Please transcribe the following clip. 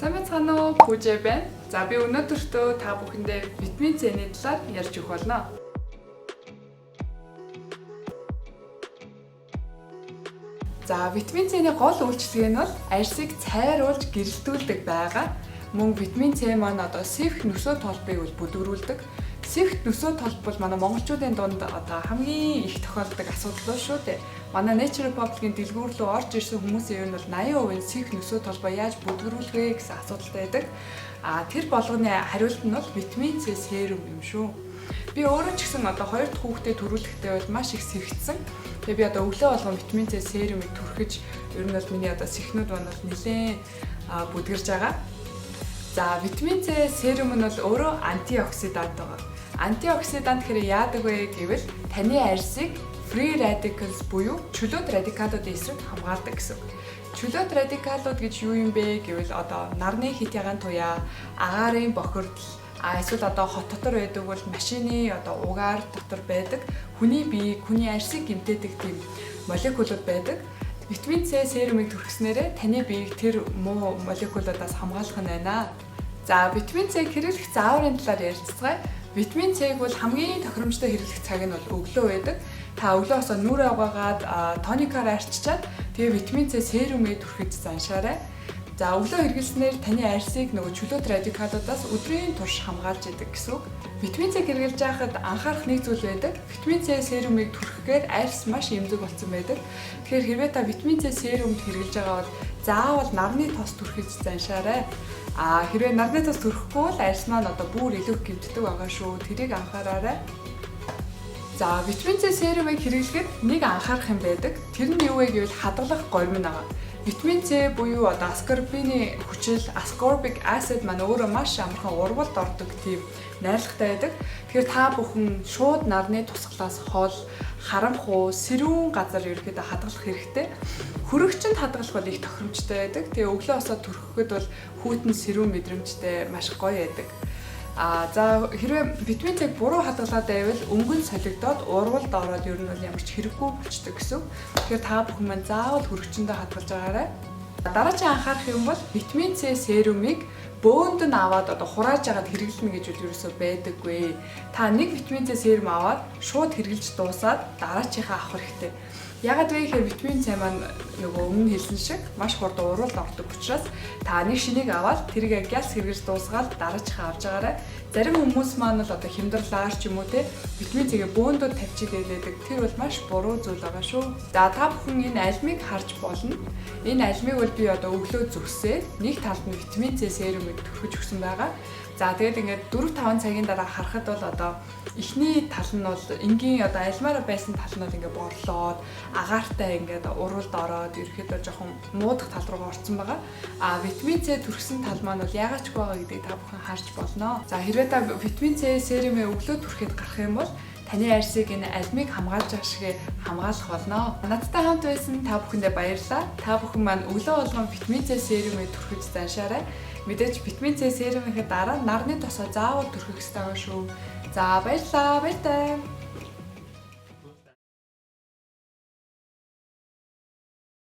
Сайн байцгаана уу? Пүүжээ байна. За би өнөөдөртөө та бүхэндээ витамин С-ний талаар ярьж өгөх болно. За витамин С-ний гол үйлчилгээ нь бол арьсыг цайруулж гэрэлтүүлдэг байгаа. Мөн витамин С маань одоо сэвх нөсөө толбыг бол бүдгэрүүлдэг. Сэвх нөсөө толб бол манай монголчуудын дунд одоо хамгийн их тохиолддог асуудал шүү дээ. Манай Nature Republic-ийн дэлгүүр рүү орж ирсэн хүмүүсийн ер нь бол 80% сэвх нөсөө толбоо яаж бүдгэрүүлэх вэ гэсэн асуудалтай байдаг. А тэр болгоны хариулт нь бол витамин С серум юм шүү. Би өөрөө ч гэсэн одоо хоёр дахь хүүхдээ төрүүлэхдээ бол маш их сэвхтсэн. Тэгээ би одоо өглөө болгон витамин С серумыг түрхэж ер нь бол миний одоо сэхнүүд маань бол нэлээд бүдгэрж байгаа. За витамин С серум нь бол өөрөө антиоксидант байгаа. Антиоксидант гэхээр яадаг вэ гэвэл таны арьсыг free radicals буюу чөлөөт радикалуудын эсрэг хамгаалдаг гэсэн үг. Чөлөөт радикалууд гэж юу юм бэ гэвэл одоо нарны хит ягаан туяа, агаарын бохирдол, эсвэл одоо хот дотор байдаг бол машины одоо угаар дотор байдаг хүний биеийг, хүний арьсыг гэмтээдэг тийм молекулууд байдаг. Витамин С серумыг түрхснээрээ таны биеийг тэр муу молекулуудаас хамгаалах нь байна. За витамин С хэрэглэх зааврын талаар ярилцгаая. Витамин С-г бол хамгийн тохиромжтой хэрэглэх цаг нь бол өглөө байдаг. Та өглөө босоод нүрээ угаагаад тоникаар арчичаад тэгээ витамин С серумыг түрхэж заншаарай. За өглөө хэрэглэснээр таны арьсыг нөгөө чөлөөт радикалуудаас өдрийн турш хамгаалж идэг гэсэн үг. Витамин С хэрэглэж байхад анхаарах нэг зүйл байдаг. Витамин С серумыг түрхэхээр арьс маш эмзэг болсон байдаг. Тэгэхээр хэрвээ та витамин С серумд хэрэглэж байгаа бол заавал нарны тос түрхэж заншаарай. А хэрвээ нарны тос түрхэхгүй бол арьс маань одоо бүр илүү их гэмтдэг байгаа шүү. Тэрийг анхаараарай. За витамин С серумыг хэрэглэхэд нэг анхаарах юм байдаг. Тэр нь юу вэ гэвэл хадгалах горим нь байгаа. Витамин С буюу одоо аскорбины хүчил ascorbic acid маань өөрөө маш амархан урвалд ордог тийм найрлагатай байдаг. Тэгэхээр та бүхэн шууд нарны тусгалаас хол, харанхуй, сэрүүн газар ерөнхийдөө хадгалах хэрэгтэй. Хөрөгчөнд хадгалах бол их тохиромжтой байдаг. Тэгээ өглөө босоод түрхэхэд бол хүйтэн сэрүүн мэдрэмжтэй маш гоё байдаг. А за хэрвээ витамин С-г буруу хадгалаад байвал өнгө нь солигдоод урвалд ороод ер нь бол ямар ч хэрэггүй болчдөг гэсэн. Тэгэхээр та бүхэн маань заавал хөрөгчөндөө хадгалж байгаарай. Дараагийн анхаарах юм бол витамин С серумыг бөөнд нь аваад одоо хурааж агаад хэрэглэнэ гэж бол ерөөсөө байдаггүй. Та нэг витамин С серум аваад шууд хэрэглэж дуусаад дараачихаа авах хэрэгтэй. Ягаад вэ гэхээр витамин С маань нөгөө өмнө хэлсэн шиг маш хурд урвалд ордог учраас та нэг шинийг аваад тэрийг гялс хэрэглэж дуусгаад дараачихаа авч байгаарай. Зарим хүмүүс маань л одоо хямдрлаар ч юм уу те витамин С-гээ бөөндөө тавьчих гэлээдэг. Тэр бол маш буруу зүйл байгаа шүү. За та бүхэн энэ алимыг харж болно. Энэ алимыг бол би одоо өглөө зүсээд нэг талд нь витамин С серумыг түрхэж өгсөн байгаа. За тэгээд ингээд 4-5 цагийн дараа харахад бол одоо эхний тал нь бол энгийн одоо альмаараа байсан тал нь бол ингээд борлоод агаартай ингээд урвалд ороод ерөөхдөө жоохон муудах тал руу орсон байгаа. А витамин С түрхсэн тал маань бол яагаад ч байгаа гэдгийг та бүхэн харж болно. За хэрвээ та витамин С серумээ өглөө түрхэд гарах юм бол таны арьсыг энэ алимыг хамгаалж байгаа шиг хамгаалах болно. Надтай хамт байсан та бүхэндээ баярлалаа. Та бүхэн маань өглөө болгон витамин С серумээ түрхэж заншаарай. Мэдээж витамин С серумынхаа дараа нарны тосоо заавал түрхэх ёстой шүү. За баярлалаа. Баяртай.